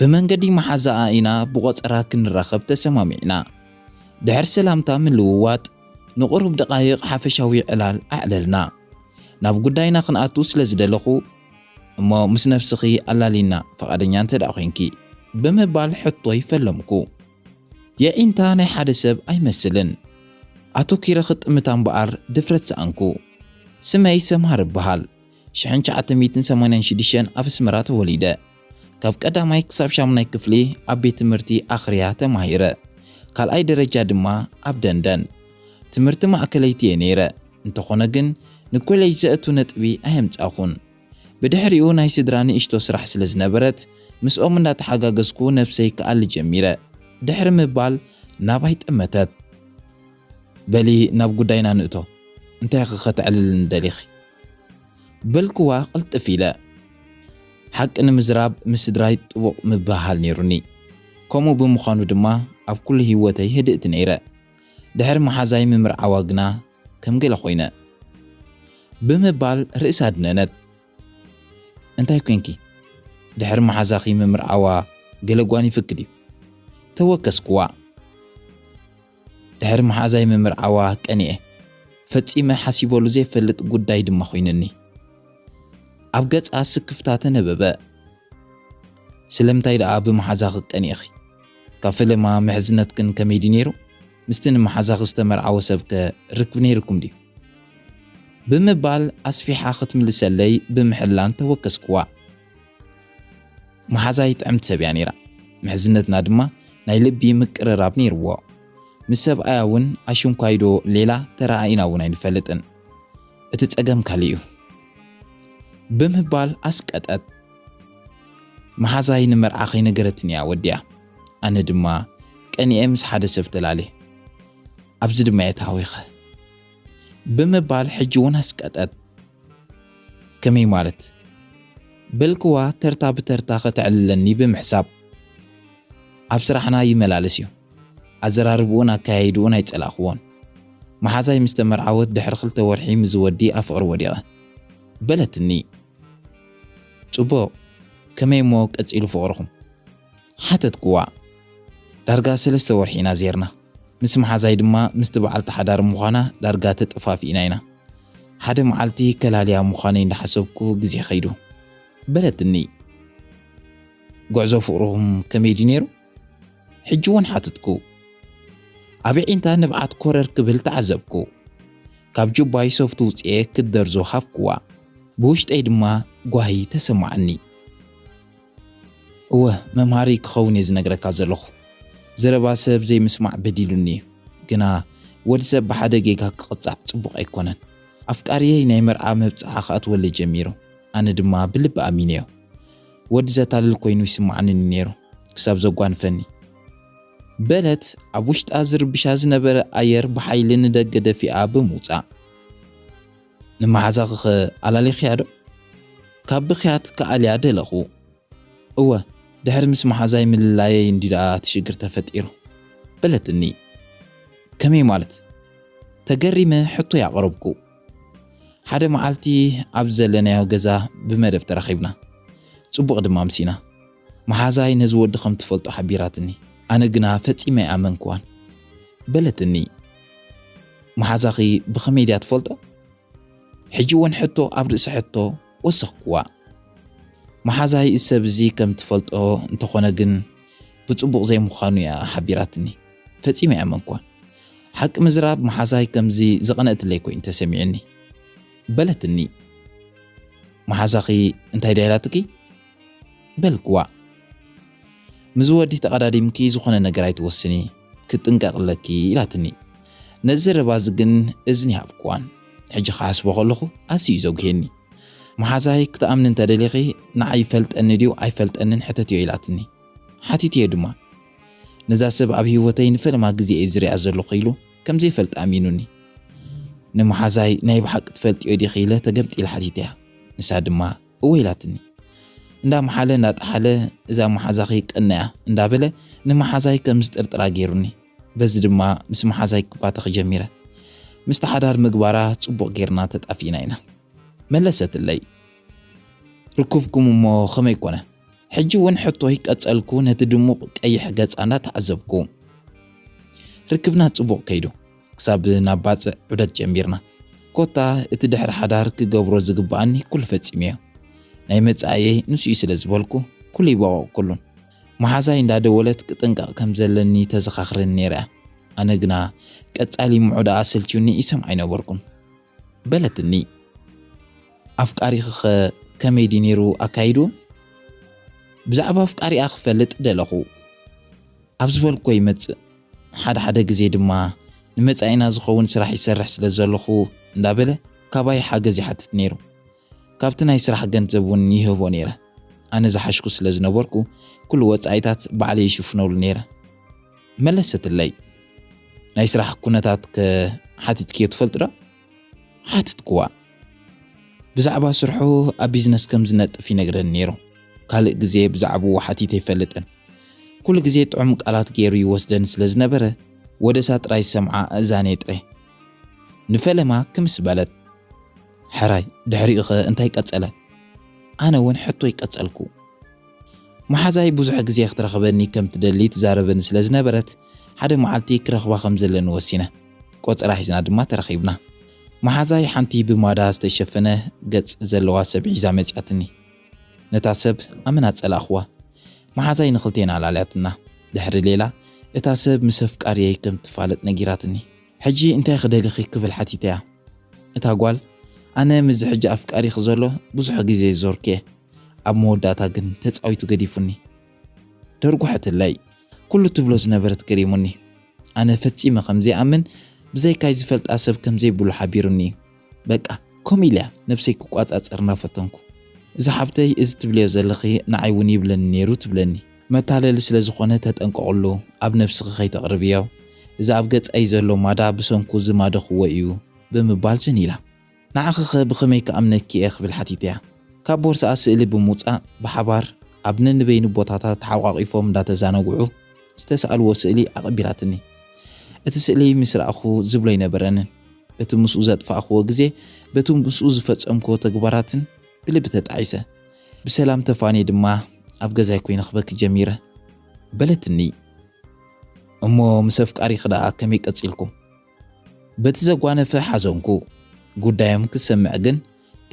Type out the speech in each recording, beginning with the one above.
ብመንገዲ መሓዛኣ ኢና ብቖጸራ ክንራኸብ ተሰማሚዕና። ድሕሪ ሰላምታ ምልውዋጥ፣ ንቑሩብ ደቓይቕ ሓፈሻዊ ዕላል ኣዕለልና። ናብ ጉዳይና ክንኣቱ ስለ ዝደለኹ፣ "እሞ ምስ ነፍስኺ ኣላሊና፣ ፈቓደኛ እንተ ደኣ ኾይንኪ?" ብምባል ሕቶይ ፈለምኩ። የዒንታ ናይ ሓደ ሰብ ኣይመስልን። ኣተኲረ ክጥምታ እምበኣር ድፍረት ሰኣንኩ። ስመይ ሰምሃር እበሃል። ሽሕን ትሽዓተ ሚእትን ሰማንያን ሽዱሽተን ኣብ ኣስመራ ተወሊደ። ካብ ቀዳማይ ክሳብ ሻሙናይ ክፍሊ ኣብ ቤት ትምህርቲ ኣኽርያ ተማሂረ። ካልኣይ ደረጃ ድማ ኣብ ደንደን። ትምህርቲ ማእከለይቲ እየ ነይረ። እንተኾነ ግን ንኮሌጅ ዘእቱ ነጥቢ ኣየምጻኹን። ብድሕሪኡ ናይ ስድራ ንእሽቶ ስራሕ ስለ ዝነበረት ምስኦም እንዳተሓጋገዝኩ ነብሰይ ክኣሊ ጀሚረ። ድሕሪ ምባል ናባይ ጠመተት። "በሊ ናብ ጉዳይና ንእቶ፣ እንታይ ኢኺ ከተዕልልኒ ደሊኺ?" በልክዋ ቅልጥፍ ኢለ። ሓቂ ንምዝራብ ምስ ስድራይ ጥቡቕ ምብህሃል ነይሩኒ። ከምኡ ብምዃኑ ድማ ኣብ ኩሉ ህይወተይ ህድእቲ ነይረ። ድሕሪ መሓዛይ ምምርዓዋ ግና ከም ገለ ኮይነ። ብምባል ርእሳ ኣድነነት። "እንታይ ኮንኪ? ድሕሪ መሓዛኺ ምምርዓዋ ገለ ጓኒፍኪ ድዩ?" ተወከስክዋ። ድሕሪ መሓዛይ ምምርዓዋ ቀኒኤ። ፈጺመ ሓሲበሉ ዘይፈልጥ ጉዳይ ድማ ኮይንኒ። ኣብ ገጻ ስክፍታ ተነበበ። "ስለምንታይ ደኣ ብመሓዛኺ ቀኒእኺ? ካብ ፈለማ ምሕዝነትክን ከመይ ድዩ ነይሩ? ምስቲ ንመሓዛኺ ዝተመርዓወ ሰብከ ርክብ ነይርኩም ድዩ?" ብምባል ኣስፊሓ ክትምልሰለይ ብምሕላን ተወከስክዋ። መሓዛይ ጥዕምቲ ሰብ እያ ነይራ። ምሕዝነትና ድማ ናይ ልቢ ምቅርራብ ነይርዎ። ምስ ሰብኣያ እውን ኣሽንኳይዶ ሌላ ተረኣኢና እውን ኣይንፈልጥን። እቲ ጸገም ካልእ እዩ። ብምባል ኣስቀጠት። መሓዛይ ንመርዓ ከይነገረትኒ እያ ወዲኣ። ኣነ ድማ ቀኒኤ ምስ ሓደ ሰብ ተላልየ። ኣብዚ ድማ እየ ተሃዊኸ። ብምባል ሕጂ እውን ኣስቀጠት። ከመይ ማለት? በልክዋ ተርታ ብተርታ ከተዕልለኒ ብምሕሳብ። ኣብ ስራሕና ይመላለስ እዩ። ኣዘራርብኡን ኣካያይድኡን ኣይጸላእክዎን። መሓዛይ ምስ ተመርዓወት ድሕሪ ክልተ ወርሒ ምስ ዝወዲ ኣብ ፍቕሪ ወዲቐ። በለትኒ። ጽቡቕ፣ ከመይ እሞ ቀጺሉ ፍቕርኹም? ሓተትክዋ። ዳርጋ ሰለስተ ወርሒ ኢና ዜርና። ምስ መሓዛይ ድማ ምስቲ በዓልቲ ሓዳር ምዃና ዳርጋ ተጠፋፊእና ኢና። ሓደ መዓልቲ ከላልያ ምዃነይ እንዳሓሰብኩ ግዜ ኸይዱ። በለትኒ። ጉዕዞ ፍቕርኹም ከመይ ድዩ ነይሩ? ሕጂ እውን ሓተትኩ። ኣብ የዒንታ ንብዓት ኮረር ክብል ተዓዘብኩ። ካብ ጁባይ ሶፍት ውጽኤ ክትደርዞ ሃብክዋ። ብውሽጠይ ድማ ጓሂ ተሰማዓኒ። እወ፣ መምሃሪ ክኸውን እየ ዝነግረካ ዘለኹ። ዘረባ ሰብ ዘይምስማዕ በዲሉኒ እዩ። ግና ወዲ ሰብ ብሓደ ጌጋ ክቕጻዕ ጽቡቕ ኣይኮነን። ኣፍቃሪየይ ናይ መርዓ መብጽዓ ክኣትወለይ ጀሚሩ። ኣነ ድማ ብልቢ ኣሚነዮ። ወዲ ዘታልል ኮይኑ ይስምዓኒ ነይሩ፣ ክሳብ ዘጓንፈኒ። በለት ኣብ ውሽጣ ዝርብሻ ዝነበረ ኣየር ብሓይሊ ንደገ ደፊኣ ብምውጻእ። "ንመሓዛኺ ኸ ኣላሊኽያ ዶ?" ካብ ብኽያት ክኣልያ ደለኹ። "እወ፣ ድሕሪ ምስ መሓዛይ ምልላየይ እንዲ ደኣ እቲ ሽግር ተፈጢሩ?" በለትኒ። "ከመይ ማለት?" ተገሪመ ሕቶይ ኣቕረብኩ። ሓደ መዓልቲ ኣብ ዘለናዮ ገዛ ብመደብ ተራኺብና። ጽቡቕ ድማ ኣምሲና። መሓዛይ ነዚ ወዲ ከም ትፈልጦ ሓቢራትኒ። ኣነ ግና ፈጺመ ኣይኣመንክዋን። በለትኒ። "መሓዛኺ ብኸመይ ድያ ትፈልጦ?" ሕጂ እውን ሕቶ ኣብ ርእሲ ሕቶ ወሰኽክዋ። መሓዛይ እዚ ሰብ እዚ ከም ትፈልጦ እንተኾነ ግን ብጽቡቕ ዘይምዃኑ እያ ሓቢራትኒ። ፈጺመ ኣይኣመንክዋን። ሓቂ ምዝራብ መሓዛይ ከምዚ ዝቐነእትለይ ኮይኑ ተሰሚዑኒ። በለትኒ። "መሓዛኺ እንታይ ድያ ኢላትኪ?" በልክዋ። "ምስ ወዲ ተቐዳዲምኪ ዝኾነ ነገር ኣይትወስኒ፣ ክትጥንቀቕ ኣለኪ" ኢላትኒ። ነዚ ዘረባዚ ግን እዝኒ ሃብክዋን። ሕጂ ክሓስቦ ከለኹ ኣዝዩ እዩ ዘጉህየኒ። "መሓዛይ ክትኣምኒ እንተደሊኺ ንዓይ ይፈልጠኒ ድዩ ኣይፈልጠንን ሕተትዮ" ኢላትኒ። ሓቲትዮ ድማ። ነዛ ሰብ ኣብ ህይወተይ ንፈለማ ግዜ እየ ዝሪኣ ዘለኹ ኢሉ ከም ዘይፈልጥ ኣሚኑኒ። ንመሓዛይ ናይ ብሓቂ ትፈልጥዮ ዲኺ ኢለ ተገምጢለ ሓቲተያ። ንሳ ድማ እወ ኢላትኒ። እንዳመሓለ እንዳጠሓለ እዛ መሓዛኺ ቀናያ እንዳበለ ንመሓዛይ ከም ዝጥርጥራ ገይሩኒ። በዚ ድማ ምስ መሓዛይ ክባተኽ ጀሚረ። ምስቲ ሓዳር ምግባራ ጽቡቕ ጌርና ተጣፊእና ኢና። መለሰትለይ። ርኩብኩም እሞ ከመይ ኮነ? ሕጂ እውን ሕቶይ ቀጸልኩ፣ ነቲ ድሙቕ ቀይሕ ገጻ እናተዓዘብኩ። ርክብና ጽቡቕ ከይዱ፣ ክሳብ ናብ ባጽዕ ዑደት ጀሚርና። ኮታ እቲ ድሕሪ ሓዳር ክገብሮ ዝግብኣኒ ኩሉ ፈጺመዮ። ናይ መጻኢየይ ንሱ እዩ ስለ ዝበልኩ፣ ኩሉ ይበቐቕኩሉን። መሓዛይ እንዳደወለት ክጥንቀቕ ከም ዘለኒ ተዘኻኽረኒ ነይራ። ኣነ ግና ቀጻሊ ምዑዳኣ ሰልችዩኒ ይሰምዓ ኣይነበርኩን። በለትኒ፣ "ኣፍቃሪኺኸ ከመይ ድዩ ነይሩ ኣካይዱ?" ብዛዕባ ኣፍቃሪኣ ክፈልጥ ደለኹ። ኣብ ዝበልኩዎ ይመጽእ። ሓደ ሓደ ግዜ ድማ ንመጻኢና ዝኸውን ስራሕ ይሰርሕ ስለ ዘለኹ እንዳበለ ካባይ ሓገዝ ይሓትት ነይሩ። ካብቲ ናይ ስራሕ ገንዘብ እውን ይህቦ ነይረ። ኣነ ዝሓሽኩ ስለ ዝነበርኩ ኩሉ ወጻኢታት ባዕለይ ይሽፍነሉ ነይረ። መለሰትለይ፣ "ናይ ስራሕ ኩነታት ከ ሓቲትክዮ ትፈልጥ ዶ?" ሓትትክዋ። ብዛዕባ ስርሑ ኣብ ቢዝነስ ከም ዝነጥፍ ይነግረኒ ነይሩ። ካልእ ግዜ ብዛዕባኡ ሓቲተ ይፈልጥን። ኩሉ ግዜ ጥዑም ቃላት ገይሩ ይወስደኒ ስለ ዝነበረ፣ ወደሳ ጥራይ ዝሰምዓ ኣእዛነይ ጥረ። ንፈለማ ክምስ በለት። ሕራይ፣ ድሕሪኡኸ እንታይ ቀጸለ? ኣነ እውን ሕቶይ ቀጸልኩ። መሓዛይ ብዙሕ ግዜ ክትረኽበኒ ከም ትደሊ ትዛረበኒ ስለ ዝነበረት፣ ሓደ መዓልቲ ክረኽባ ከም ዘለኒ ወሲነ። ቆጸራ ሒዝና ድማ ተራኺብና። መሓዛይ ሓንቲ ብማዳ ዝተሸፈነ ገጽ ዘለዋ ሰብ ሒዛ መጺኣትኒ። ነታ ሰብ ኣመና ጸላእኽዋ። መሓዛይ ንኽልቴና ኣላልያትና። ድሕሪ ሌላ፣ እታ ሰብ ምስ ኣፍቃሪየይ ከም ትፋለጥ ነጊራትኒ። "ሕጂ እንታይ ክደሊኺ?" ክብል ሓቲተያ። እታ ጓል፣ "ኣነ ምስዚ ሕጂ ኣፍቃሪኺ ዘሎ ብዙሕ ግዜ ዞርኩ እየ። ኣብ መወዳእታ ግን ተጻዊቱ ገዲፉኒ." ደርጉሐትለይ። ኩሉ ትብሎ ዝነበረት ገሪሙኒ። ኣነ ፈጺመ ከም ዘይኣምን፣ ብዘይካይ ዝፈልጣ ሰብ ከም ዘይብሉ ሓቢሩኒ እዩ። በቃ፣ ከምኡ ኢለያ ነብሰይ ክቋጻጸር እናፈተንኩ። "እዛ ሓብተይ፣ እዚ ትብልዮ ዘለኺ ንዓይ እውን ይብለኒ ነይሩ" ትብለኒ። "መታለሊ ስለ ዝኾነ ተጠንቀቕሉ፣ ኣብ ነብስኺ ከይተቕርብዮ። እዚ ኣብ ገጻይ ዘሎ ማዳ ብሰንኩ ዝማደኽዎ እዩ" ብምባል ዝን ኢላ። "ንዓኺኸ ብኸመይ ክኣምነኪ እየ?" ክብል ሓቲተያ። ካብ ቦርስኣ ስእሊ ብምውጻእ ብሓባር ኣብ ነንበይኑ ቦታታት ተሓቋቒፎም እንዳተዛናግዑ ዝተሳእልዎ ስእሊ ኣቐቢላትኒ። እቲ ስእሊ ምስ ረኣኹ ዝብሎ ኣይነበረንን። በቲ ምስኡ ዘጥፋእኽዎ ግዜ፣ በቲ ምስኡ ዝፈጸምክዎ ተግባራትን ብልቢ ተጣዒሰ። ብሰላም ተፋንየ ድማ ኣብ ገዛይ ኮይነ ክበኪ ጀሚረ። በለትኒ፣ "እሞ ምስ ኣፍቃሪኺ ደኣ ከመይ ቀጺልኩም?" በቲ ዘጓነፈ ሓዘንኩ። ጉዳዮም ክሰምዕ ግን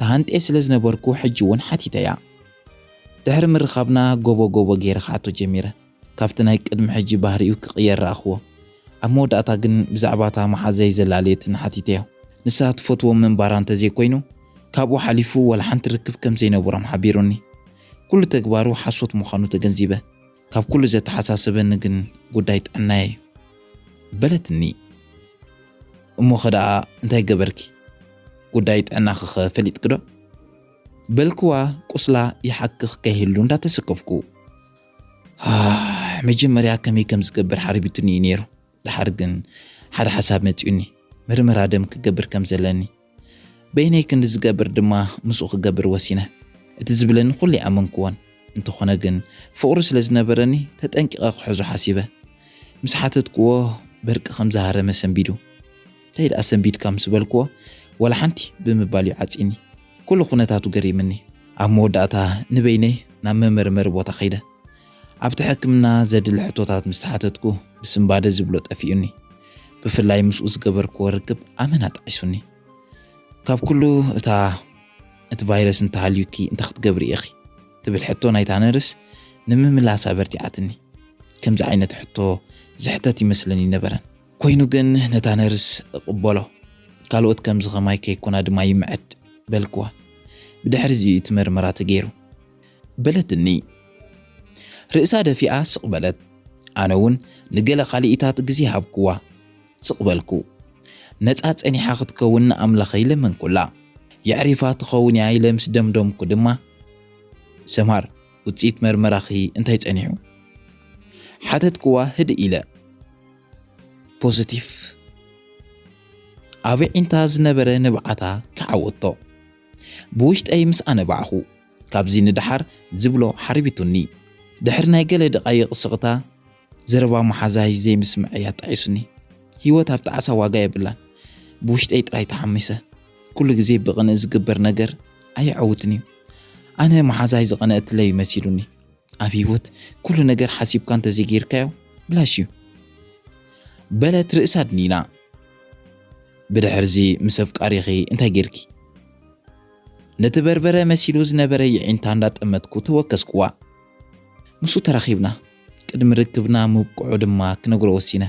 ተሃንጤ ስለ ዝነበርኩ ሕጂ እውን ሓቲተያ። ድሕሪ ምርኻብና ጎቦ ጎቦ ገይረ ክሓቶ ጀሚረ። ካብቲ ናይ ቅድሚ ሕጂ ባህሪኡ ክቕየር ረኣኽዎ። ኣብ መወዳእታ ግን ብዛዕባ እታ መሓዘይ ዘላለየትን ሓቲተዮ። ንሳ ትፈትዎ ምንባራ እንተዘይኮይኑ፣ ካብኡ ሓሊፉ ዋላ ሓንቲ ርክብ ከም ዘይነበሮም ሓቢሩኒ። ኩሉ ተግባሩ ሓሶት ምዃኑ ተገንዚበ። ካብ ኩሉ ዘተሓሳሰበኒ ግን ጉዳይ ጥዕናየ እዩ። በለትኒ፣ "እሞኸ ደኣ እንታይ ገበርኪ? ጉዳይ ጥዕናኺኸ ፈሊጥኪ ዶ?" በልክዋ ቁስላ ይሓክኽ ከይህሉ እንዳተሰከፍኩ። መጀመርያ ከመይ ከም ዝገብር ሓሪቢቱኒ እዩ ነይሩ። ድሓር ግን ሓደ ሓሳብ መጺኡኒ። ምርመራ ደም ክገብር ከም ዘለኒ። በይነይ ክንዲ ዝገብር ድማ ምስኡ ክገብር ወሲነ። እቲ ዝብለኒ ኩሉ ይኣመንክዎን። እንተኾነ ግን ፍቕሩ ስለ ዝነበረኒ ተጠንቂቐ ክሕዞ ሓሲበ። ምስ ሓተትክዎ በርቂ ከም ዝሃረመ ሰንቢዱ። "እንታይ ደኣ ሰንቢድካ?" ምስ በልክዎ፣ "ዋላ ሓንቲ" ብምባል እዩ ዓጺኒ። ኩሉ ኩነታቱ ገሪምኒ። ኣብ መወዳእታ ንበይነይ ናብ መመርመሪ ቦታ ከይደ። ኣብቲ ሕክምና ዘድሊ ሕቶታት ምስ ተሓተትኩ ብስንባደ ዝብሎ ጠፊኡኒ። ብፍላይ ምስኡ ዝገበርክዎ ርክብ ኣመና ጣዒሱኒ። ካብ ኩሉ እታ "እቲ ቫይረስ እንተሃልዩኪ እንታይ ክትገብሪ ኢኺ?" ትብል ሕቶ ናይታ ነርስ ንምምላስ ኣበርቲዓትኒ። ከምዚ ዓይነት ሕቶ ዝሕተት ይመስለኒ ነበረን። ኮይኑ ግን ነታ ነርስ እቕበሎ። ካልኦት ከምዚ ኸማይ ከይኮና ድማ ይምዕድ በልክዋ። ብድሕሪ እዚ እዩ እቲ መርመራ ተገይሩ። በለትኒ። ርእሳ ደፊኣ ስቕ በለት። ኣነ እውን ንገለ ካልኢታት ግዜ ሃብክዋ። ስቕ በልኩ። ነጻ ጸኒሓ ክትከውን ንኣምላኸይ ለመንኩላ። የዕሪፋ ትኸውን እያ ኢለ ምስ ደምደምኩ ድማ፣ "ሰምሃር፣ ውጽኢት መርመራኺ እንታይ ጸኒሑ?" ሓተትክዋ ህድእ ኢለ። "ፖዚቲቭ።" ኣብ ኣዒንታ ዝነበረ ንብዓታ ከዓወቶ። ብውሽጠይ ምስ ኣነባዕኹ፣ ካብዚ ንደሓር ዝብሎ ሓሪቢቱኒ። ድሕሪ ናይ ገለ ደቓይቕ ስቕታ፣ ዘረባ መሓዛይ ዘይምስምዐይ ኣጣዒሱኒ። ህይወት ኣብ ጣዕሳ ዋጋ የብላን። ብውሽጠይ ጥራይ ተሓሚሰ። ኩሉ ግዜ ብቕንኢ ዝግበር ነገር ኣየዐውትን እዩ። ኣነ መሓዛይ ዝቐነአትለይ መሲሉኒ። ኣብ ህይወት ኩሉ ነገር ሓሲብካ እንተዘይጌርካዮ ብላሽ እዩ። በለት ርእሳ ድኒና። ብድሕርዚ ምስ ኣፍቃሪኺ እንታይ ጌርኪ? ነቲ በርበረ መሲሉ ዝነበረ የዒንታ እንዳጠመትኩ ተወከስኩዋ። ምስኡ ተራኺብና። ቅድሚ ርክብና ምብቅዑ ድማ ክነግሮ ወሲነ።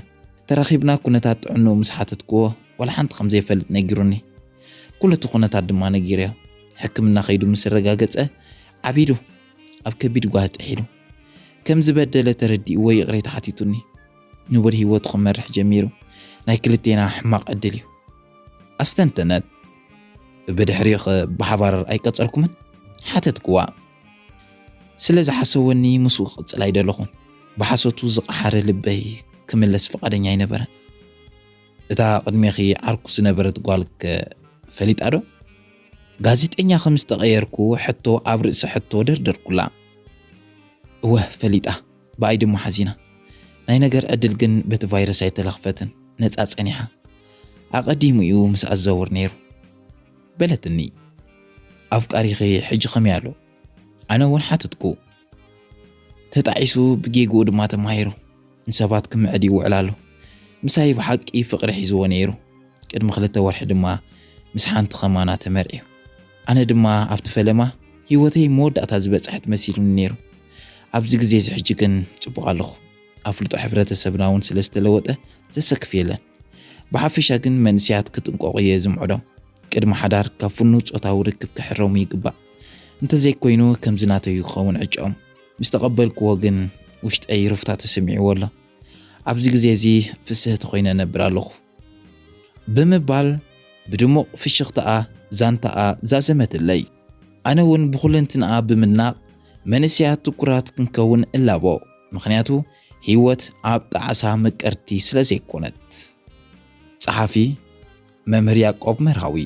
ተራኺብና ኩነታት ጥዕንኡ ምስ ሓተትክዎ ዋላ ሓንቲ ከም ዘይፈልጥ ነጊሩኒ። ኩሉ እቲ ኩነታት ድማ ነጊረዮ። ሕክምና ከይዱ ምስ ኣረጋገጸ ዓቢዱ ኣብ ከቢድ ጓሂ ጥሒሉ። ከም ዝበደለ ተረዲእዎ ይቕሬታ ሓቲቱኒ። ንቡር ህይወቱ ክመርሕ ጀሚሩ። ናይ ክልቴና ሕማቕ ዕድል እዩ። ኣስተንተነት። ብድሕሪኡ ኸ ብሓባር ኣይቀጸልኩምን? ሓተትክዋ። ስለ ዝሓሰወኒ ምስኡ ክቕጽል ኣይደለኹን። ብሓሶቱ ዝቐሓረ ልበይ ክምለስ ፍቓደኛ ኣይነበረን። እታ ቅድሜኺ ዓርኩ ዝነበረት ጓል ከ ፈሊጣ ዶ? ጋዜጠኛ ከም ዝተቐየርኩ ሕቶ ኣብ ርእሲ ሕቶ ደርደርኩላ። እወ ፈሊጣ፣ ብኣይ ድማ ሓዚና። ናይ ነገር ዕድል ግን በቲ ቫይረስ ኣይተለኽፈትን፣ ነጻ ጸኒሓ። ኣቐዲሙ እዩ ምስ ኣዘውር ነይሩ። በለትኒ። ኣፍቃሪኺ ሕጂ ከመይ ኣሎ? ኣነ እውን ሓተትኩ። ተጣዒሱ ብጌግኡ ድማ ተማሂሩ ንሰባት ክምዕድ ይውዕል ኣሎ። ምሳይ ብሓቂ ፍቕሪ ሒዝዎ ነይሩ። ቅድሚ ክልተ ወርሒ ድማ ምስ ሓንቲ ኸማና ተመርዕዩ። ኣነ ድማ ኣብቲ ፈለማ ህይወተይ መወዳእታ ዝበጽሐት መሲሉኒ ነይሩ። ኣብዚ ግዜ እዚ ሕጂ ግን ጽቡቕ ኣለኹ። ኣፍልጦ ሕብረተሰብና እውን ስለ ዝተለወጠ ዘሰክፍ የለን። ብሓፈሻ ግን መንእሰያት ክጥንቀቑ እየ ዝምዕዶም። ቅድሚ ሓዳር ካብ ፍኑው ጾታዊ ርክብ ክሕረሙ ይግባእ። እንተዘይኮይኑ ከምዚ ናተይ ክኸውን ዕጫኦም። ምስ ተቐበልክዎ ግን ውሽጠይ ርፍታ ተሰሚዕዎ ኣሎ። ኣብዚ ግዜ እዚ ፍስህቲ ኮይነ እነብር ኣለኹ። ብምባል ብድሙቕ ፍሽኽታኣ ዛንታኣ ዛዘመትለይ። ኣነ እውን ብኹለንትንኣ ብምድናቕ መንእሰያት ትኩራት ክንከውን እላቦ። ምኽንያቱ ህይወት ኣብ ጣዕሳ ምቅርቲ ስለ ዘይኮነት። ጸሓፊ መምህር ያዕቆብ መርሃዊ።